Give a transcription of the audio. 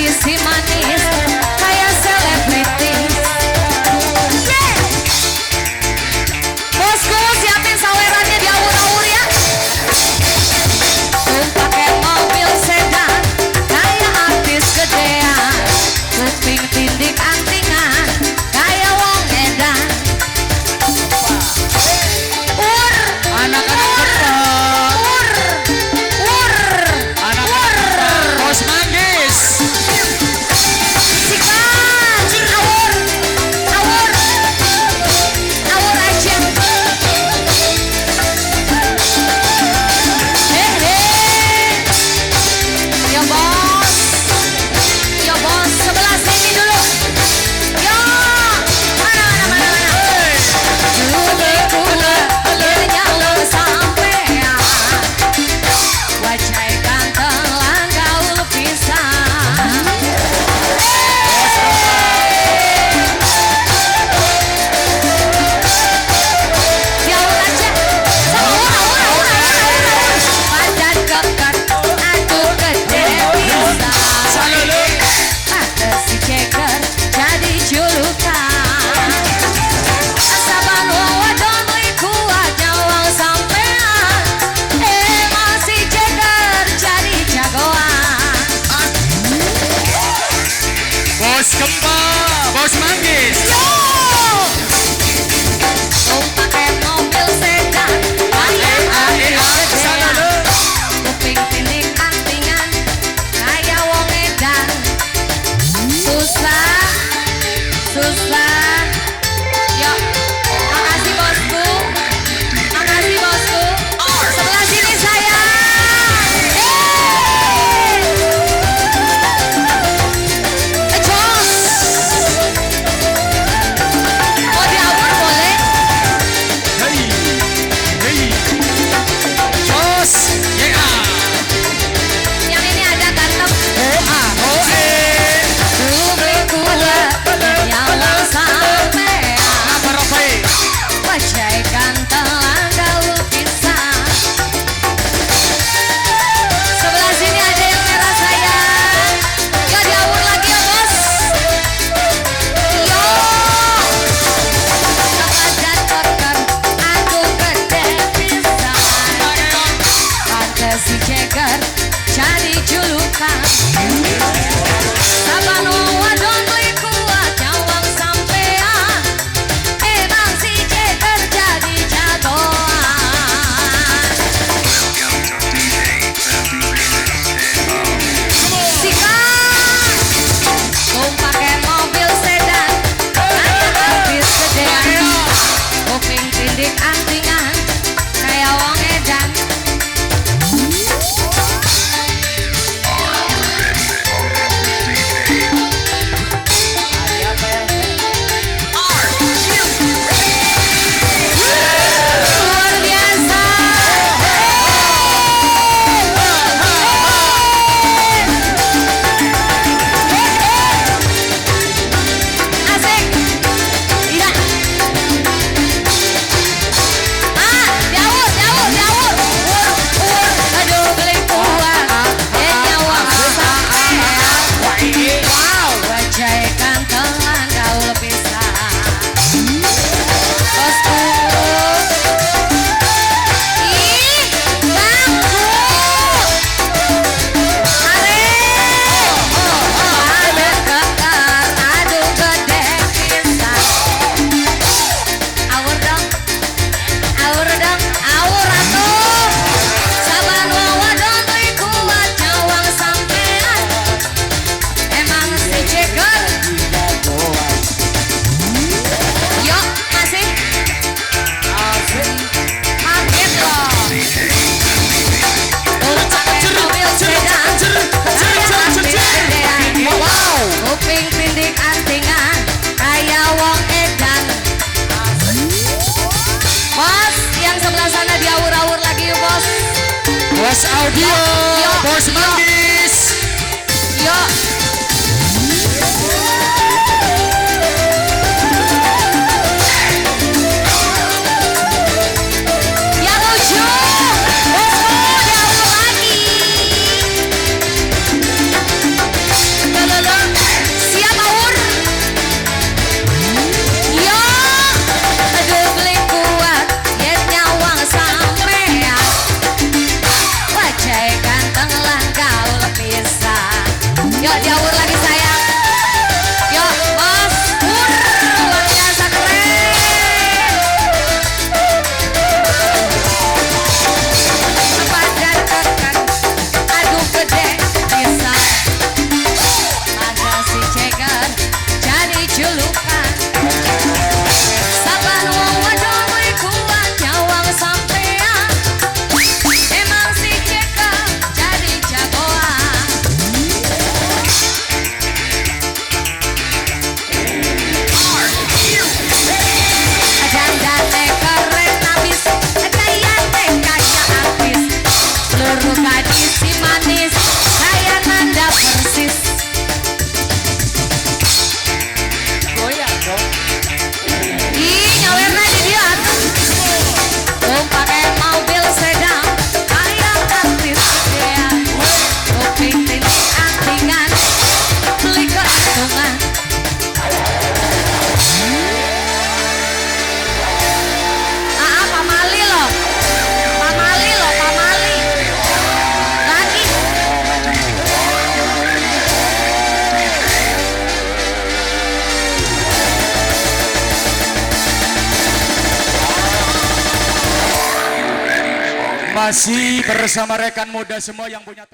si manis kayak selebritis. Yeah. Bosku siapin sawerannya di awur-awur ya. Pakai mobil sedan kayak artis gedean, kuping tindik antingan kayak wong edan. Ur, Anak-anak ketok. ur, ur, Anak-anak ketok. Bos Manggis. Sikat, awur, awur, awur aja. Hehe, ya bos, ya bos, sebelah sini dulu. Yo, mana mana mana mana. Jule kula, nyalon sampean, wajah ganteng lan gaul pisan. Diawur aja. Sama ura ura ura ura ura ura. Badan keker, aku gede pisan. Salulu. Mata si ceker jadi julukan. Saban wong wadon iku nyawang sampean. Emang si ceker jadi jagoan. Bos Gempa. Bos Manggis. Yo! Pakai mobil sedan, kayak artis gedean. Salulu. Kuping tindik antingan, kayak wong edan. Susah, susah. Yo, makasih bosku, makasih bosku. Sebelah sini saya. Hey! Jos. Mau diawur boleh? Hey. Hey. Jos. Yeah. Yang ini ada ganteng. Oh ah. Oh eh. Beli kula, nyawang sampean. Apa ropai? Wajah ganteng lan gaul pisan. Sebelah sini ada yang merah sayang. Yo diawur lagi ya bos. Yo. Badan keker, aku gede pisan. Pantes si ceker jadi julukan. Saban wong wadon iku nyawang sampean. Emang si ceker jadi jagoan. Sikat, pakai mobil sedan, kayak artis gedean. Kuping tindik antingan, kayak wong edan. Luar biasa. Asik. Iya. Ah, diawur, diawur, diawur. Ur, ur, aduh beli kuah. Eh, nyawang sampean. Wow. Wajah ganteng lan gaul pisan. Bosku. Ih, bangku. Are. Badan keker, aduh gede pisan. Awur dong. Awur dong, awur atuh. Saban wong wadon iku nyawang sampean. Emang si ceker. Yo, masih kaget loh. Pakai mobil sedan, kayak artis gedean. Wow. Kuping tindik antingan, kayak wong edan. Bos, yang sebelah sana diawur-awur lagi yuk bos. Bos Audio. Yo, Bos yo. Manggis. Yo. Yang ujung, bosku diawur lagi. Lo lo lo Masih bersama rekan muda semua yang punya.